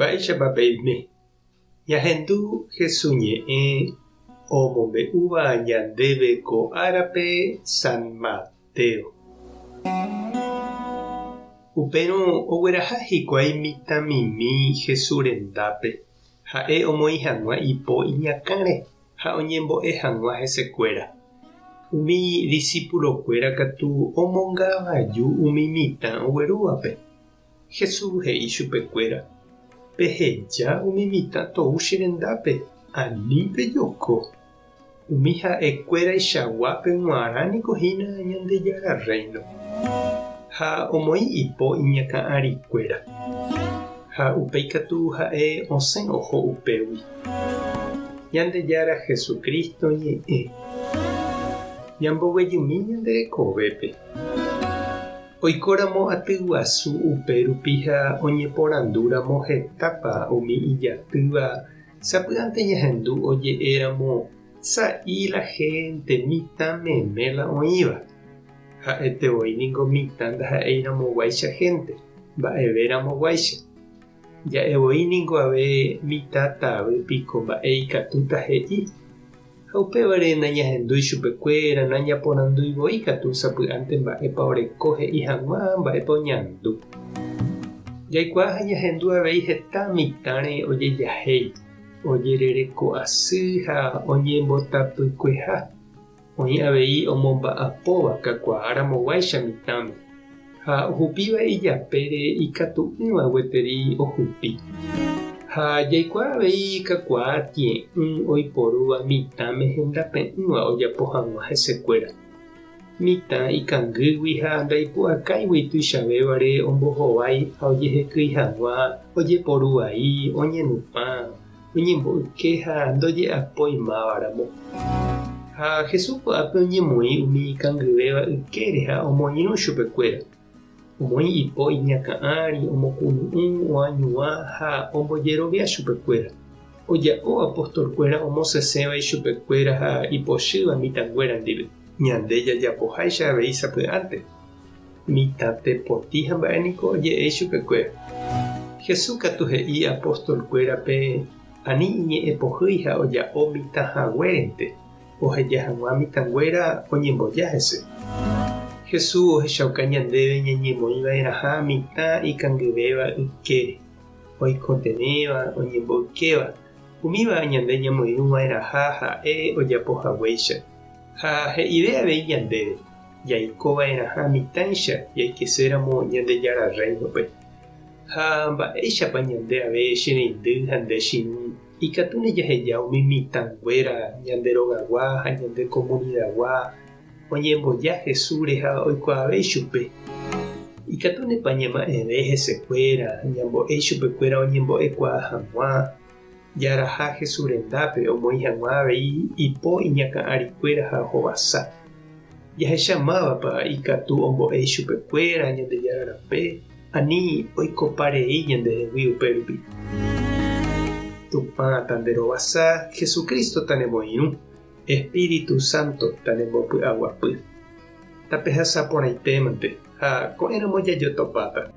Mba'éichapa peime? Ñahendu Hesu ñe'ẽ omombe'úva ñandéve ko árape San Mateo. Upérõ ogueraha hikuái mitãmimi Hesu rendápe, ha'e omoĩ hag̃ua ipo iñakãre ha oñembo'e hag̃ua hesekuéra. Umi disípulokuéra katu omongavaju umi mitã oguerúvape. Jesús he'i chupekuéra, Peheja umi mitã tou che rendápe, ani pejoko. Umi ha'e kuéraichaguápe g̃uarã niko hína Ñandejára Rréino. Ha omoĩ ipo iñakã arikuéra. Ha upéi katu ha'e osẽ oho upégui. Ñandejára Jesucristo ñe'ẽ. Ñamboguejymi ñande rekovépe. Oikóramo aty guasu upe rupi ha oñeporandúramo hetápa umi ijatýva, sapy'ánte ñahendu oje'éramo sa'i la hénte mitã meme la oĩva. Ha'ete voi ningo mitã ndaha'eiramoguáicha hénte, mba'everamoguáicha. Ja'e voi ningo ave mitã tavy piko mba'e ikatúta he'i. Ha upévare nañahendúi chupekuéra, nañaporandúi voi katu sapy'ánte mba'épa oreko he'i hag̃ua mba'épa oñandu. Jaikuaa ha ñahendu avei heta mitãre ojejahéi, ojerereko asy ha oñembotapykueha. Oĩ avei omomba'apóva kakuaáramoguáicha mitãme, ha ohupíva ijapére ikatu'ỹva gueteri ohupi. Ha jaikuaa avei kakuaa tie'ỹ oiporúva mitãme hendape'ỹva ojapo hag̃ua hesekuéra. Mitã ikangýgui ha ndaipu'akáigui tuichavévare ombohovái ha ojehekýi hag̃ua ojeporu vai, oñenupã, oñemboyke ha ndoje'apói mávaramo. Ha Jesús ko'ápe oñemoĩ umi ikangyvéva ykére ha omoirũ chupekuéra. Omoĩ ipo iñakã ári, omokunu'ũ, oañuã ha ombojerovia chupekuéra. Oja'o apostolkuéra omosẽsẽva ichupekuéra ha ipochýva mitãnguéra ndive. Ñande jajapoháicha avei sapy'ánte. Mitã tepoti ha mba'e niko oje'e ichupekuéra. Jesús katu he'i apóstol-kuérape ani iñe'ẽ pohýi ha oja'o mitã haguérente, oheja hag̃ua mitãnguéra oñemboja hese. Jesús ohechauka ñandéve ñañemoĩ va'erãha mitã ikangyvéva ykére, oikotevẽva, oñemboykéva, umíva ñande ñamoirũ va'erãha ha'e ojapo haguéicha. Ha he'ive avei ñandéve. Jaiko va'erãha mitãicha jaikeséramo Ñandejára Rréinope. Ha mba'éichapa ñande ave che reindy ha nde che irũ ikatúne jaheja umi mitãnguéra ñande rogagua ha ñande komunidagua oñemboja Jesúsre ha oikuaave ichupe? Ikatúnepa ñama'ẽve hesekuéra, ñambo'e ichupekuéra oñembo'ekuaa hag̃ua, jaraha Jesús rendápe omoĩ hag̃ua avei ipo iñakã arikuéra ha ohovasa? Jahecha mávapa ikatu ombo'e ichupekuéra Ñandejára rape, ani oikopa rei ñandehegui upérupi. Tupã tanderovasa, Jesucristo tanemoirũ, Espíritu Santo tanembopy'aguapy. Tapehasa porãitémante ha ko'ẽramo jajotopáta.